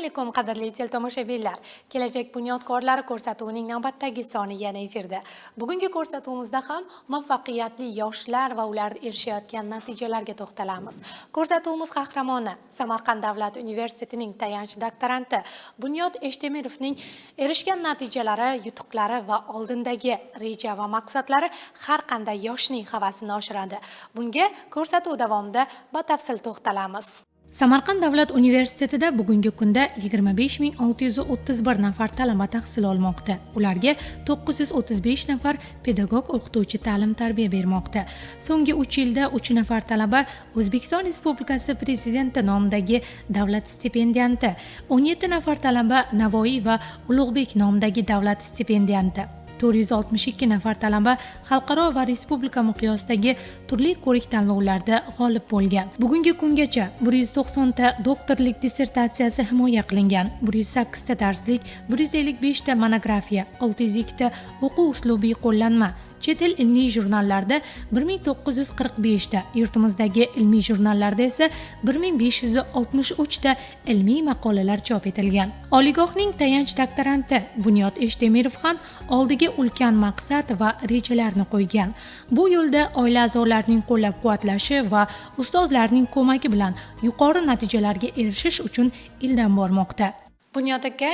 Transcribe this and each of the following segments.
Alaykum, qadrli teletomoshabinlar! Kelajak bunyodkorlari ko'rsatuvining navbatdagi soni yana efirda. Bugungi ko'rsatuvimizda ham muvaffaqiyatli yoshlar va ular erishayotgan natijalarga to'xtalamiz. Ko'rsatuvimiz qahramoni Samarqand davlat universitetining tayanch doktoranti Bunyod Eshtemirovning erishgan natijalari, yutuqlari va oldindagi reja va maqsadlari har qanday yoshning havasini oshiradi. Bunga ko'rsatuv davomida batafsil to'xtalamiz. Samarqand davlat universitetida bugungi kunda 25 631 nafar talaba tahsil olmoqda. Ularga 935 nafar pedagog o'qituvchi ta'lim-tarbiya bermoqda. So'nggi 3 yilda 3 nafar talaba O'zbekiston Respublikasi Prezidenti nomidagi davlat stipendianti, 17 nafar talaba Navoiy va Ulug'bek nomidagi davlat stipendianti, 462 nafar talaba xalqaro va respublika miqyosidagi turli ko'rik tanlovlarda g'olib bo'lgan. Bugungi kungacha 190 ta doktorlik dissertatsiyasi himoya qilingan, 108 ta darslik, 155 ta monografiya, 602 ta o'quv uslubiy qo'llanma chet el ilmiy jurnallarda 1945 ta, yurtimizdagi ilmiy jurnallarda esa 1563 ta ilmiy maqolalar chop etilgan. Oliygohning tayanch doktoranti Bunyod Eshtemirov ham oldiga ulkan maqsad va rejalarni qo'ygan. Bu yo'lda oila a'zolarining qo'llab-quvvatlashi va ustozlarning ko'magi bilan yuqori natijalarga erishish uchun ildam bormoqda. Bunyod aka,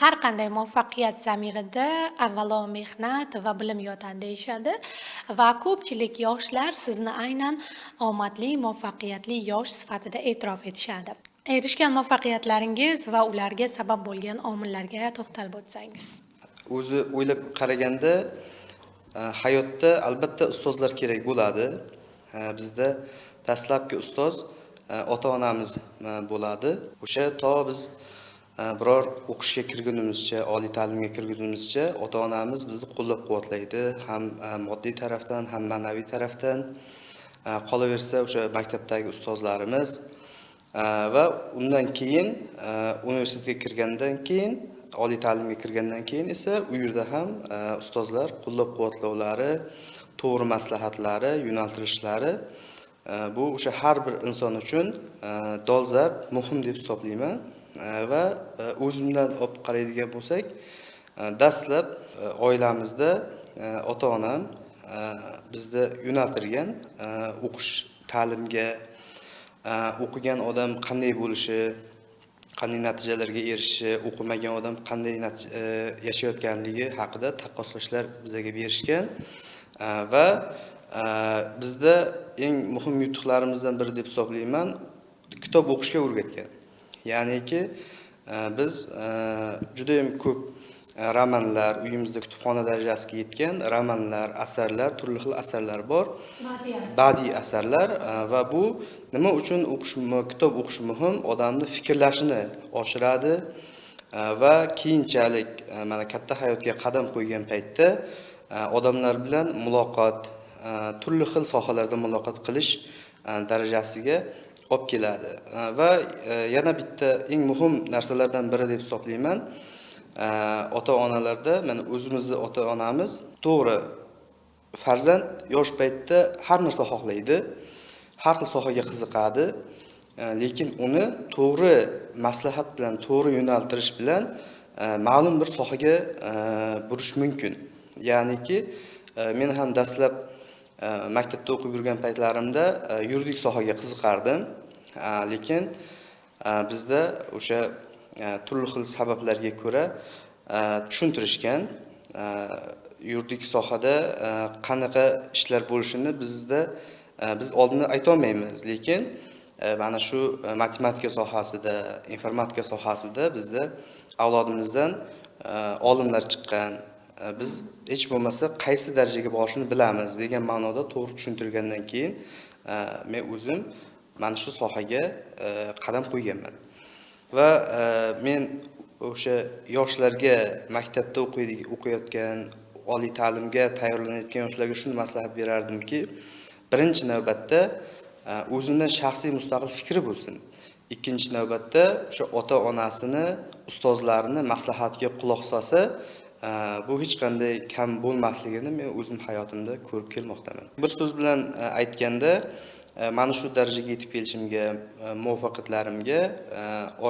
har qanday muvaffaqiyat zamirida avvalo mehnat va bilim yotadi deyishadi va ko'pchilik yoshlar sizni aynan omadli, muvaffaqiyatli yosh sifatida e'tirof etishadi. Erishgan muvaffaqiyatlaringiz va ularga sabab bo'lgan omillarga to'xtalib o'tsangiz. O'zi o'ylab qaraganda, hayotda albatta ustozlar kerak bo'ladi. Bizda dastlabki ustoz ota onamiz bo'ladi. O'sha to biz biror o'qishga kirgunimizcha, oliy ta'limga kirgunimizcha ota onamiz bizni qo'llab quvvatlaydi ham moddiy tarafdan, ham ma'naviy tarafdan. Qolaversa, o'sha maktabdagi ustozlarimiz va undan keyin universitetga kirgandan keyin, oliy ta'limga kirgandan keyin esa u yerda ham ustozlar qo'llab quvvatlovlari, to'g'ri maslahatlari, yo'naltirishlari bu o'sha har bir inson uchun dolzarb, muhim deb hisoblayman. Va o'zimdan olib qaraydigan bo'lsak, dastlab oilamizda ota onam bizni yo'naltirgan o'qish, ta'limga, o'qigan odam qanday bo'lishi, qanday natijalarga erishishi, o'qimagan odam qanday yashayotganligi haqida taqqoslashlar bizga berishgan. Va bizda eng muhim yutuqlarimizdan biri deb hisoblayman, kitob o'qishga o'rgatgan. Ya'niki biz judayam ko'p romanlar, uyimizda kutubxona darajasiga yetgan romanlar, asarlar, turli xil asarlar bor, badiiy asarlar. Va bu nima uchun o'qish, kitob o'qish muhim? Odamni fikrlashini oshiradi va keyinchalik mana katta hayotga qadam qo'ygan paytda odamlar bilan muloqot, turli xil sohalarda muloqot qilish darajasiga olib keladi. Va yana bitta eng muhim narsalardan biri deb hisoblayman, ota onalarda, mana o'zimizni ota onamiz, to'g'ri, farzand yosh paytda har narsa xohlaydi, har xil sohaga qiziqadi, lekin uni to'g'ri maslahat bilan, to'g'ri yo'naltirish bilan ma'lum bir sohaga burish mumkin. Ya'niki men ham dastlab maktabda o'qib yurgan paytlarimda yuridik sohaga qiziqardim. Lekin bizda o'sha turli xil sabablarga ko'ra tushuntirishgan, yuridik sohada qanaqa ishlar bo'lishini bizda biz oldindan aytolmaymiz, lekin mana shu matematika sohasida, informatika sohasida bizda avlodimizdan olimlar chiqqan. Biz hech bo'lmasa qaysi darajaga borishini bilamiz degan ma'noda to'g'ri tushuntirgandan keyin men o'zim mana shu sohaga qadam qo'yganman. Va men o'sha yoshlarga, maktabda o'qiyotgan, oliy ta'limga tayyorlanayotgan yoshlarga shuni maslahat berardimki, birinchi navbatda o'zini shaxsiy mustaqil fikri bo'lsin, ikkinchi navbatda o'sha ota onasini, ustozlarini maslahatiga quloq solsa, bu hech qanday kam bo'lmasligini men o'zim hayotimda ko'rib kelmoqdaman. Bir so'z bilan aytganda, Mana shu darajaga yetib kelishimga, muvaffaqiyatlarimga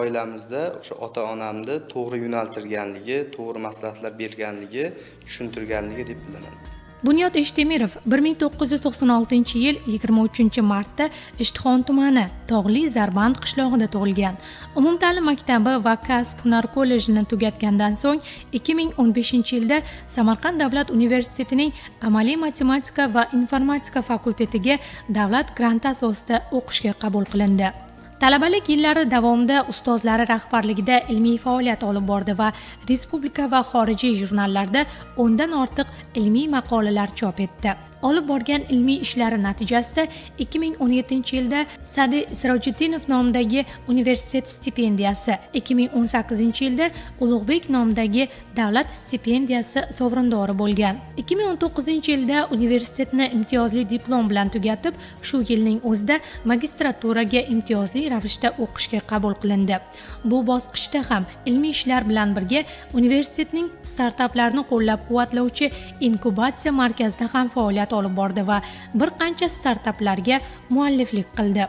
oilamizda o'sha ota-onamni to'g'ri yo'naltirganligi, to'g'ri maslahatlar berganligi, tushuntirganligi deb bilaman. Bunyod Eshtemirov 1996-yil 23-martda Ishtixon tumani Tog'li Zarband qishlog'ida tug'ilgan. Umumta'lim maktabi va kasb hunar kollejini tugatgandan so'ng 2015-yilda Samarqand davlat universitetining amaliy matematika va informatika fakultetiga davlat granti asosida o'qishga qabul qilindi. Talabalik yillari davomida ustozlari rahbarligida ilmiy faoliyat olib bordi va respublika va xorijiy jurnallarda 10 dan ortiq ilmiy maqolalar chop etdi. Olib borgan ilmiy ishlari natijasida 2017-yilda Sadi Sirojiddinov nomidagi universitet stipendiyasi, 2018-yilda Ulug'bek nomidagi davlat stipendiyasi sovrindori bo'lgan. 2019-yilda universitetni imtiyozli diplom bilan tugatib, shu yilning o'zida magistraturaga imtiyozli ravishda o'qishga qabul qilindi. Bu bosqichda ham ilmiy ishlar bilan birga universitetning startaplarni qo'llab-quvvatlovchi inkubatsiya markazida ham faoliyat olib bordi va bir qancha startaplarga mualliflik qildi.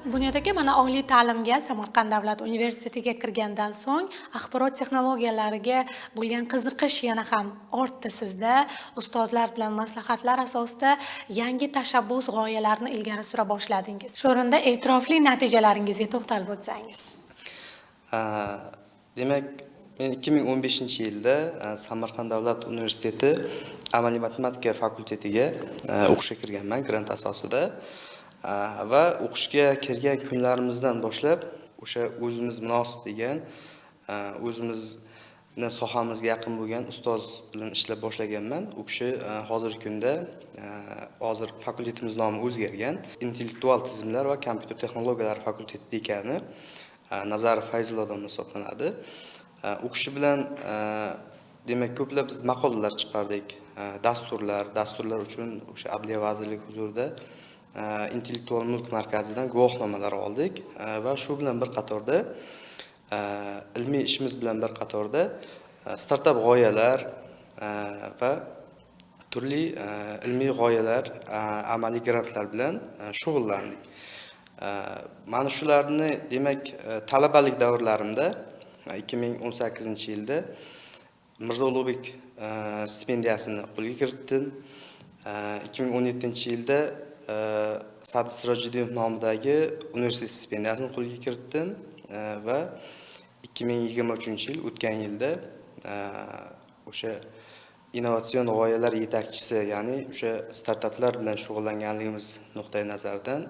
Bunyod aka, mana oliy ta'limga Samarqand davlat universitetiga kirgandan so'ng axborot texnologiyalariga bo'lgan qiziqish yana ham ortdi sizda. Ustozlar bilan maslahatlar asosida yangi tashabbus g'oyalarni ilgari sura boshladingiz. Shu o'rinda e'tirofli natijalaringizga to'xtalib o'tsangiz. Demak, men 2015-yilda Samarqand davlat universiteti amaliy matematika fakultetiga o'qishga kirganman grant asosida. Va o'qishga kirgan kunlarimizdan boshlab o'sha o'zimiz munosib degan, o'zimizni sohamizga yaqin bo'lgan ustoz bilan ishlab boshlaganman. U kishi hozirgi kunda, hozir fakultetimiz nomi o'zgargan, intellektual tizimlar va kompyuter texnologiyalari fakulteti dekani Nazarov Fayzulla domla hisoblanadi. U kishi bilan demak, ko'plab biz maqolalar chiqardik, dasturlar uchun o'sha Adliya vazirligi huzurida intellektual mulk markazidan guvohnomalar oldik va shu bilan bir qatorda, ilmiy ishimiz bilan bir qatorda startap g'oyalar va turli ilmiy g'oyalar, amaliy grantlar bilan shug'ullandik. Mana shularni, demak, talabalik davrlarimda 2018-yilda Mirzo Ulug'bek stipendiyasini qo'lga kiritdim. 2017-yilda Sa'di Sirojiddinov nomidagi universitet stipendiyasini qo'lga kiritdim va 2023-yil, o'tgan yilda o'sha innovatsion g'oyalar yetakchisi, ya'ni o'sha startaplar bilan shug'ullanganligimiz nuqtai nazaridan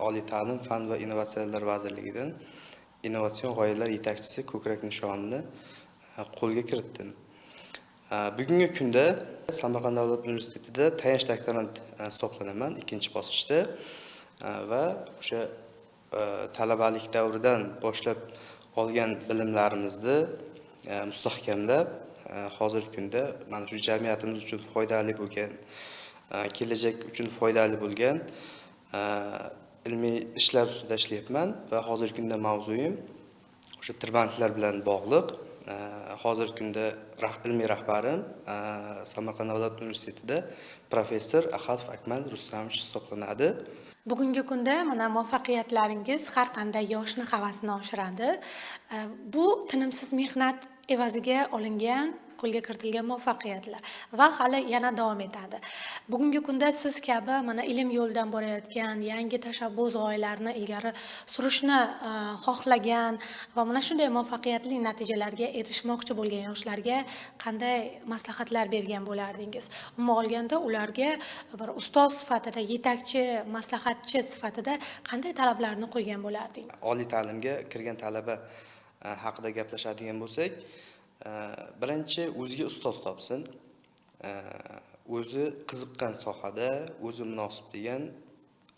Oliy ta'lim, fan va innovatsiyalar vazirligidan innovatsion g'oyalar yetakchisi ko'krak nishonini qo'lga kiritdim. Bugungi kunda Samarqand davlat universitetida tayanch doktorant hisoblanaman ikkinchi bosqichda va o'sha talabalik davridan boshlab olgan bilimlarimizni mustahkamlab, hozirgi kunda mana shu jamiyatimiz uchun foydali bo'lgan, kelajak uchun foydali bo'lgan ilmiy ishlar ustida ishlayapman va hozirgi kunda mavzuyim o'sha tirbandliklar bilan bog'liq. Hozirgi kunda ilmiy rahbarim Samarqand davlat universitetida professor Ahadov Akmal Rustamovich hisoblanadi. Bugungi kunda mana muvaffaqiyatlaringiz har qanday yoshni havasini oshiradi. Bu tinimsiz mehnat evaziga olingan, qo'lga kiritilgan muvaffaqiyatlar va hali yana davom etadi. Bugungi kunda siz kabi mana ilm yo'lidan borayotgan, yangi tashabbus g'oyalarni ilgari surishni xohlagan va mana shunday muvaffaqiyatli natijalarga erishmoqchi bo'lgan yoshlarga qanday maslahatlar bergan bo'lardingiz? Umuman olganda, ularga bir ustoz sifatida, yetakchi, maslahatchi sifatida qanday talablarni qo'ygan bo'lardingiz? Oliy ta'limga kirgan talaba haqida gaplashadigan bo'lsak, birinchi o'ziga ustoz topsin, o'zi qiziqqan sohada o'zi munosib degan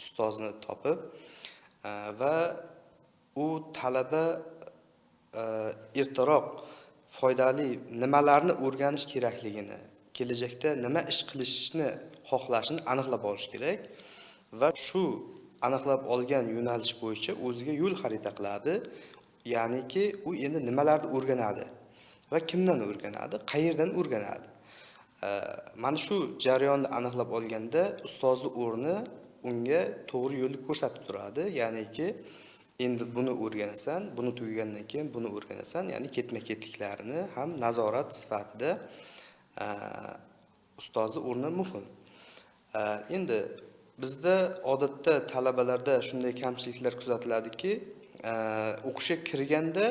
ustozni topib va u talaba ertaroq foydali nimalarni o'rganish kerakligini, kelajakda nima ish qilishni xohlashini aniqlab olish kerak va shu aniqlab olgan yo'nalish bo'yicha o'ziga yo'l xarita qiladi, ya'niki u endi nimalarni o'rganadi va kimdan o'rganadi, qayerdan o'rganadi. Mana shu jarayonni aniqlab olganda ustozni o'rni unga to'g'ri yo'lni ko'rsatib turadi. Ya'niki endi buni o'rganasan, buni tugagandan keyin buni o'rganasan, ya'ni ketma-ketliklarini ham nazorat sifatida ustozi o'rni muhim. Endi bizda odatda talabalarda shunday kamchiliklar kuzatiladiki, o'qishga kirganda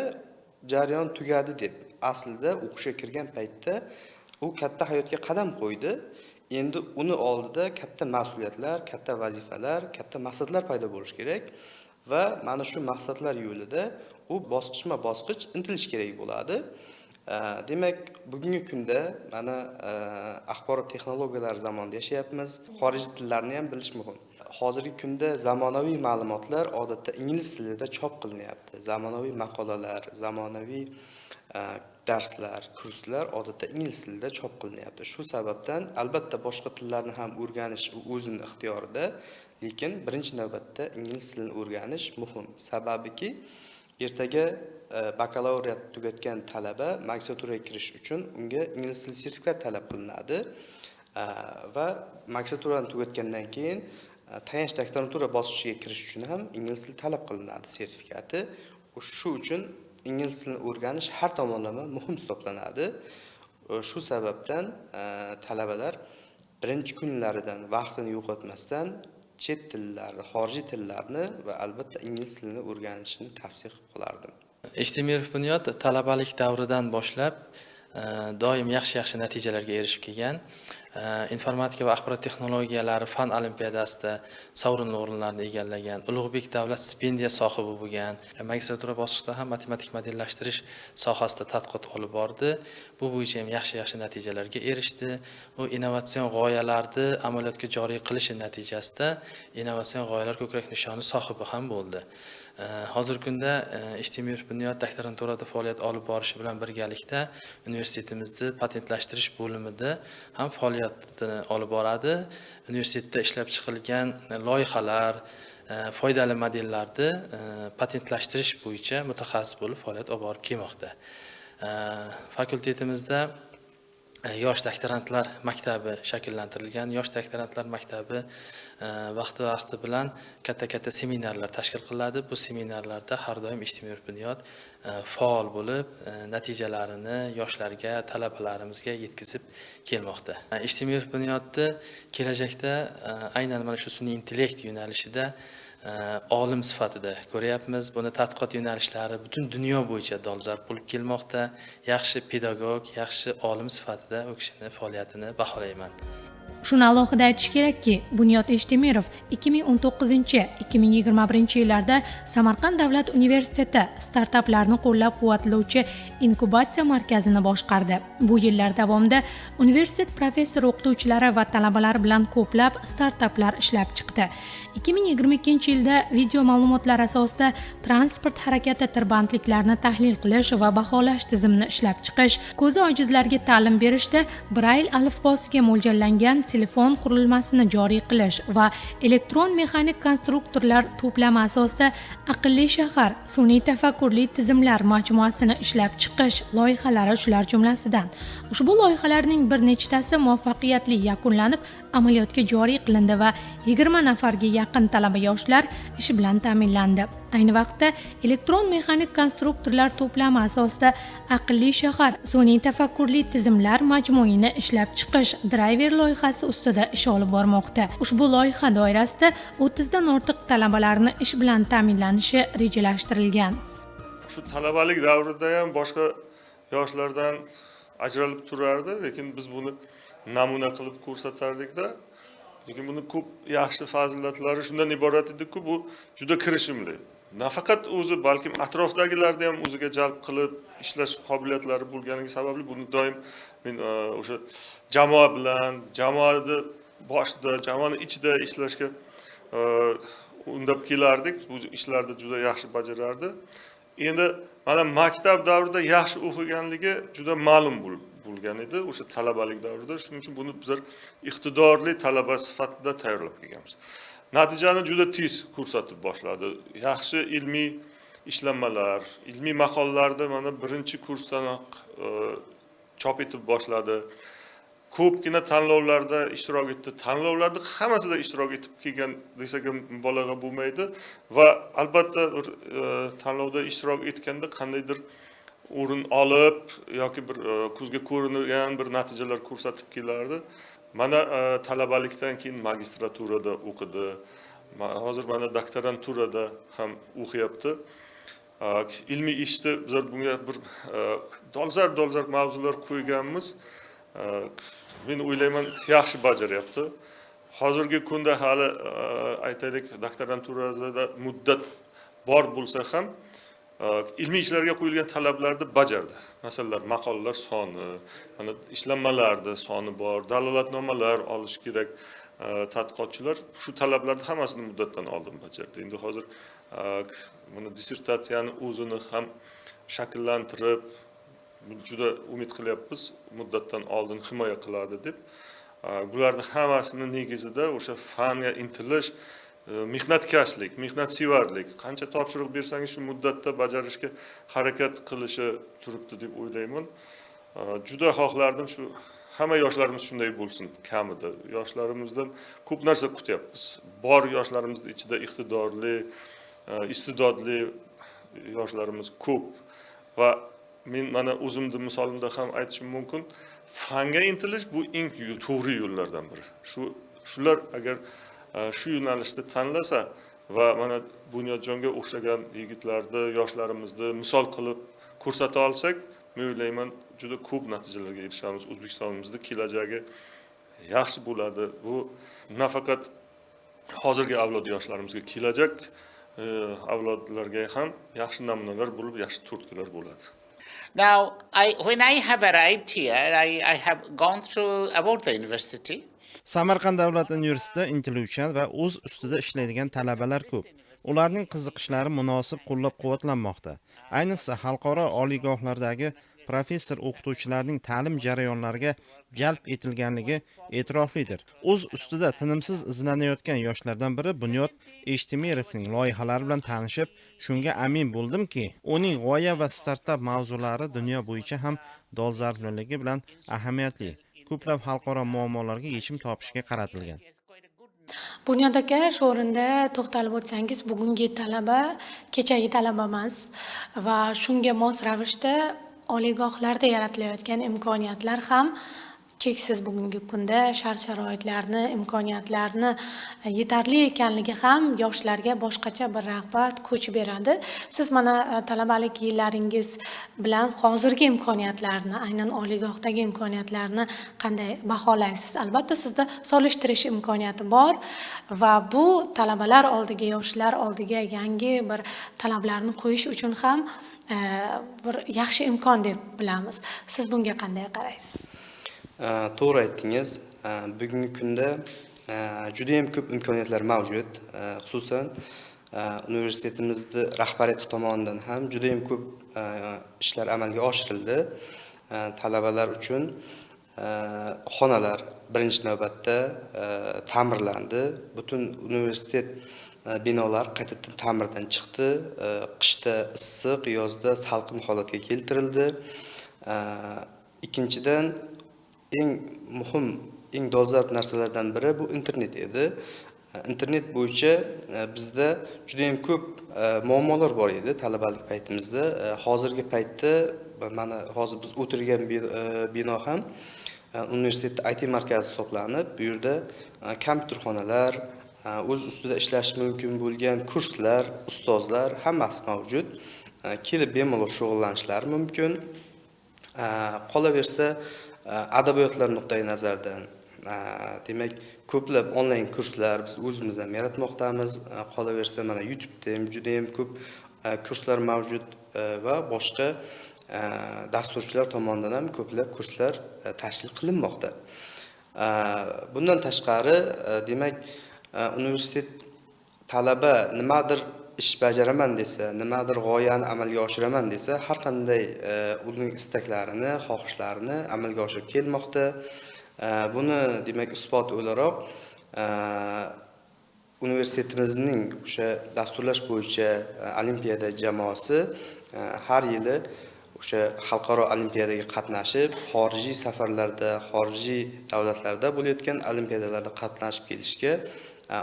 jarayon tugadi deb. Aslida o'qishga kirgan paytda u katta hayotga qadam qo'ydi. Endi uni oldida katta mas'uliyatlar, katta vazifalar, katta maqsadlar paydo bo'lishi kerak va mana shu maqsadlar yo'lida u bosqichma-bosqich intilish kerak bo'ladi. Demak, bugungi kunda mana axborot texnologiyalari zamonida yashayapmiz. Xorijiy tillarni ham bilish muhim. Hozirgi kunda zamonaviy ma'lumotlar odatda ingliz tilida chop qilinyapti. Zamonaviy maqolalar, zamonaviy darslar, kurslar odatda ingliz tilida chop qilinyapti. Shu sababdan albatta boshqa tillarni ham o'rganish u o'zini ixtiyorida, lekin birinchi navbatda ingliz tilini o'rganish muhim. Sababiki, ertaga bakalavriat tugatgan talaba magistraturaga kirish uchun unga ingliz tili sertifikat talab qilinadi. Va magistraturani tugatgandan keyin tayanch doktorantura bosqichiga kirish uchun ham ingliz tili talab qilinadi sertifikati. Shu uchun ingliz tilini o'rganish har tomonlama muhim hisoblanadi. Shu sababdan talabalar birinchi kunlaridan vaqtini yo'qotmasdan chet tillari, xorijiy tillarni va albatta ingliz tilini o'rganishini tavsiya qilib qolardim. Eshtemirov Bunyod talabalik davridan boshlab doim yaxshi-yaxshi natijalarga erishib kelgan. Informatika va axborot texnologiyalari fan olimpiadasida sovrinli o'rinlarni egallagan, Ulug'bek davlat stipendiya sohibi bo'lgan. Magistratura bosqichida ham matematik modellashtirish sohasida tadqiqot olib bordi. Bu bo'yicha ham yaxshi-yaxshi natijalarga erishdi. U innovatsion g'oyalarni amaliyotga joriy qilishi natijasida innovatsion g'oyalar ko'krak nishoni sohibi ham bo'ldi. Hozirgi kunda Eshtemirov Bunyod doktoranturada faoliyat olib borishi bilan birgalikda universitetimizda patentlashtirish bo'limida ham faoliyatini olib boradi. Universitetda ishlab chiqilgan loyihalar, foydali modellarni patentlashtirish bo'yicha mutaxassis bo'lib faoliyat olib borib kelmoqda. Fakultetimizda yosh doktorantlar maktabi shakllantirilgan. Yosh doktorantlar maktabi vaqti-vaqti bilan katta-katta seminarlar tashkil qilinadi. Bu seminarlarda har doim Eshtemirov Bunyod faol bo'lib, natijalarini yoshlarga, talabalarimizga yetkazib kelmoqda. Eshtemirov Bunyodni kelajakda aynan mana shu sun'iy intellekt yo'nalishida olim sifatida ko'ryapmiz. Buni tadqiqot yo'nalishlari butun dunyo bo'yicha dolzarb bo'lib kelmoqda. Yaxshi pedagog, yaxshi olim sifatida u kishini faoliyatini baholayman. Shuni alohida aytish kerakki, Bunyod Eshtemirov 2019-2021 yillarda Samarqand davlat universiteti startaplarni qo'llab-quvvatlovchi inkubatsiya markazini boshqardi. Bu yillar davomida universitet professor o'qituvchilari va talabalari bilan ko'plab startaplar ishlab chiqdi. 2022 yilda video ma'lumotlar asosida transport harakati tirbandliklarini tahlil qilish va baholash tizimini ishlab chiqish, ko'zi ojizlarga ta'lim berishda Brayl alifbosiga mo'ljallangan telefon qurilmasini joriy qilish va elektron mexanik konstruktorlar to'plami asosida aqlli shahar sun'iy tafakkurli tizimlar majmuasini ishlab chiqish loyihalari shular jumlasidan. Ushbu loyihalarning bir nechtasi muvaffaqiyatli yakunlanib, amaliyotga joriy qilindi va 20 nafarga yaqin talaba yoshlar ish bilan ta'minlandi. Ayni vaqtda elektron mexanik konstruktorlar to'plami asosida aqlli shahar sun'iy tafakkurli tizimlar majmuini ishlab chiqish drayver loyihasi ustida ish olib bormoqda. Ushbu loyiha doirasida 30 dan ortiq talabalarni ish bilan ta'minlanishi rejalashtirilgan. Shu talabalik davrida ham boshqa yoshlardan ajralib turardi, lekin biz buni namuna qilib ko'rsatardikda. Lekin buni ko'p yaxshi fazilatlari shundan iborat ediku, bu juda kirishimli. Nafaqat o'zi, balkim atrofdagilarni ham o'ziga jalb qilib ishlash qobiliyatlari bo'lganligi sababli buni doim men o'sha jamoa bilan, jamoani boshida, jamoani ichida ishlashga undab kelardik. Bu ishlarni juda yaxshi bajarardi. Endi mana maktab davrida yaxshi o'qiganligi juda ma'lum bo'lgan edi o'sha talabalik davrida. Shuning uchun buni bizlar iqtidorli talaba sifatida tayyorlab kelganmiz. Natijani juda tez ko'rsatib boshladi. Yaxshi ilmiy ishlanmalar, ilmiy maqolalarni mana birinchi kursdanoq chop etib boshladi. Ko'pgina tanlovlarda ishtirok etdi. Tanlovlarda hammasida ishtirok etib kelgan desak ham mubolag'a bo'lmaydi va albatta bir tanlovda ishtirok etganda qandaydir o'rin olib yoki bir ko'zga ko'ringan bir natijalar ko'rsatib kelardi. Mana talabalikdan keyin magistraturada o'qidi. Hozir mana doktoranturada ham o'qiyapti. Ilmiy ishni bizlar bunga bir dolzarb dolzarb mavzular qo'yganmiz. Men o'ylayman, yaxshi bajaryapti. Hozirgi kunda hali aytaylik, doktoranturada muddat bor bo'lsa ham, ilmiy ishlarga qo'yilgan talablarni bajardi. Masalan, maqolalar soni, mana ishlanmalarni soni bor, dalolatnomalar olish kerak. Tadqiqotchilar shu talablarni hammasini muddatdan oldin bajardi. Endi hozir buni dissertatsiyani o'zini ham shakllantirib, juda umid qilyapmiz, muddatdan oldin himoya qiladi deb. Bularni hammasini negizida o'sha fanga intilish, mehnatkashlik, mehnatsevarlik, qancha topshiriq bersangiz shu muddatda bajarishga harakat qilishi turibdi deb o'ylayman. Juda xohlardim, shu hamma yoshlarimiz shunday bo'lsin kamida. Yoshlarimizdan ko'p narsa kutyapmiz. Bor yoshlarimizni ichida iqtidorli, iste'dodli yoshlarimiz ko'p va men mana o'zimni misolimda ham aytishim mumkin. Fanga intilish bu eng to'g'ri yo'llardan biri. Shular agar shu yo'nalishni tanlasa va mana Bunyodjonga o'xshagan yigitlarni, yoshlarimizni misol qilib ko'rsata olsak, men o'ylayman, juda ko'p natijalarga erishamiz. O'zbekistonimizni kelajagi yaxshi bo'ladi. Bu nafaqat hozirgi avlod yoshlarimizga, kelajak avlodlarga ham yaxshi namunalar bo'lib, yaxshi turtkilar bo'ladi. Now, when I have arrived here, I have gone through about the university. Samarqand davlat universitetida intiluvchan va o'z ustida ishlaydigan talabalar ko'p. Ularning qiziqishlari munosib qo'llab-quvvatlanmoqda. Ayniqsa, xalqaro oliygohlardagi professor o'qituvchilarning ta'lim jarayonlariga jalb etilganligi e'tiroflidir. O'z ustida tinimsiz izlanayotgan yoshlardan biri Bunyod Eshtemirovning loyihalari bilan tanishib, shunga amin bo'ldimki, uning g'oya va startap mavzulari dunyo bo'yicha ham dolzarbliligi bilan ahamiyatli, ko'plab xalqaro muammolarga yechim topishga qaratilgan. Bunyod aka, shu o'rinda to'xtalib o'tsangiz, bugungi talaba kechagi talaba emas va shunga mos ravishda oliygohlarda yaratilayotgan imkoniyatlar ham cheksiz. Bugungi kunda shart sharoitlarni, imkoniyatlarni yetarli ekanligi ham yoshlarga boshqacha bir rag'bat, kuch beradi. Siz mana talabalik yillaringiz bilan hozirgi imkoniyatlarni, aynan oliygohdagi imkoniyatlarni qanday baholaysiz? Albatta, sizda solishtirish imkoniyati bor va bu talabalar oldiga, yoshlar oldiga yangi bir talablarni qo'yish uchun ham bir yaxshi imkon deb bilamiz. Siz bunga qanday qaraysiz? To'g'ri aytdingiz. Bugungi kunda judayam ko'p imkoniyatlar mavjud. Xususan, universitetimizni rahbariyati tomonidan ham judayam ko'p ishlar amalga oshirildi. Talabalar uchun xonalar birinchi navbatda ta'mirlandi. Butun universitet binolari qaytadan ta'mirdan chiqdi. Qishda issiq, yozda salqin holatga keltirildi. Ikkinchidan, eng muhim, eng dolzarb narsalardan biri bu internet edi. Internet bo'yicha bizda juda yam ko'p muammolar bor edi talabalik paytimizda. Hozirgi paytda mana hozir biz o'tirgan bino ham universitetda IT markazi hisoblanib, bu yerda kompyuterxonalar, o'z ustida ishlash mumkin bo'lgan kurslar, ustozlar hammasi mavjud. Kelib bemalol shug'ullanishlari mumkin. Qolaversa, adabiyotlar nuqtai nazaridan, demak, ko'plab onlayn kurslar biz o'zimiz ham yaratmoqdamiz. Qolaversa, mana YouTube'da ham juda yam ko'p kurslar mavjud va boshqa dasturchilar tomonidan ham ko'plab kurslar tashkil qilinmoqda. Bundan tashqari, demak, universitet talaba nimadir ish bajaraman desa, nimadir g'oyani amalga oshiraman desa, har qanday uning istaklarini, xohishlarini amalga oshirib kelmoqda. Buni demak isboti o'laroq universitetimizning o'sha dasturlash bo'yicha olimpiada jamoasi har yili O'sha xalqaro olimpiadaga qatnashib, xorijiy safarlarda, xorijiy davlatlarda bo'layotgan olimpiadalarda qatnashib kelishga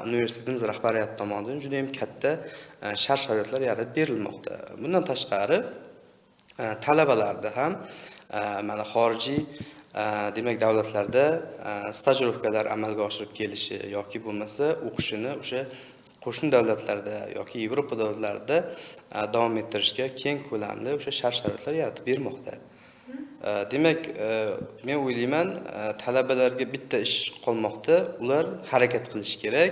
universitetimiz rahbariyati tomonidan juda ham katta shart sharoitlar yaratib berilmoqda. Bundan tashqari, talabalarda ham mana xorijiy, demak, davlatlarda stajirovkalar amalga oshirib kelishi yoki bo'lmasa o'qishini o'sha qo'shni davlatlarda yoki Yevropa davlatlarida davom ettirishga keng ko'lamli o'sha shart sharoitlar yaratib bermoqda. Demak, men o'ylayman, talabalarga bitta ish qolmoqda: ular harakat qilishi kerak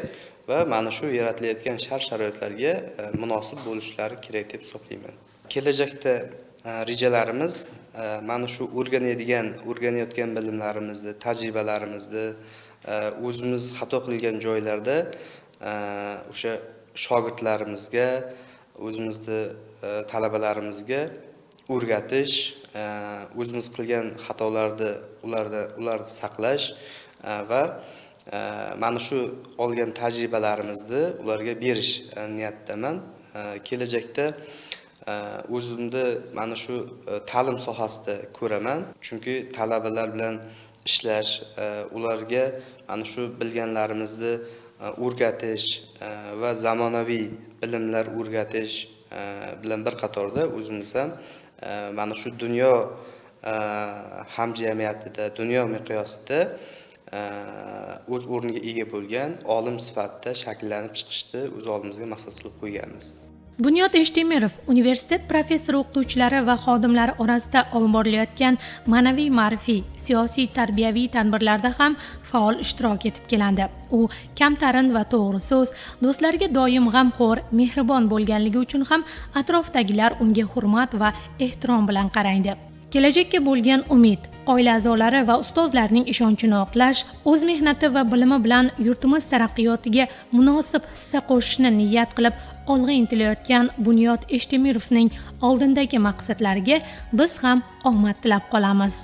va mana shu yaratilayotgan shart sharoitlarga munosib bo'lishlari kerak deb hisoblayman. Kelajakda rejalarimiz mana shu o'rganayotgan bilimlarimizni, tajribalarimizni o'zimiz xato qilgan joylarda o'sha shogirdlarimizga, o'zimizni talabalarimizga o'rgatish, o'zimiz qilgan xatolarni ularni saqlash va mana shu olgan tajribalarimizni ularga berish niyatidaman. Kelajakda o'zimni mana shu ta'lim sohasida ko'raman, chunki talabalar bilan ishlash, ularga mana shu bilganlarimizni o'rgatish va zamonaviy bilimlar o'rgatish bilan bir qatorda o'zimiz ham mana shu dunyo hamjamiyatida, dunyo miqyosida o'z o'rniga ega bo'lgan olim sifatida shakllanib chiqishni o'z oldimizga maqsad qilib qo'yganmiz. Bunyod Eshtemirov universitet professor o'qituvchilari va xodimlari orasida olib borilayotgan ma'naviy ma'rifiy, siyosiy tarbiyaviy tadbirlarda ham faol ishtirok etib keladi. U kamtarin va to'g'ri so'z, do'stlariga doim g'amxo'r, mehribon bo'lganligi uchun ham atrofdagilar unga hurmat va ehtirom bilan qaraydi. Kelajakka bo'lgan umid, oila a'zolari va ustozlarning ishonchini oqlash, o'z mehnati va bilimi bilan yurtimiz taraqqiyotiga munosib hissa qo'shishni niyat qilib olg'a intilayotgan Bunyod Eshtemirovning oldindagi maqsadlariga biz ham omad tilab qolamiz.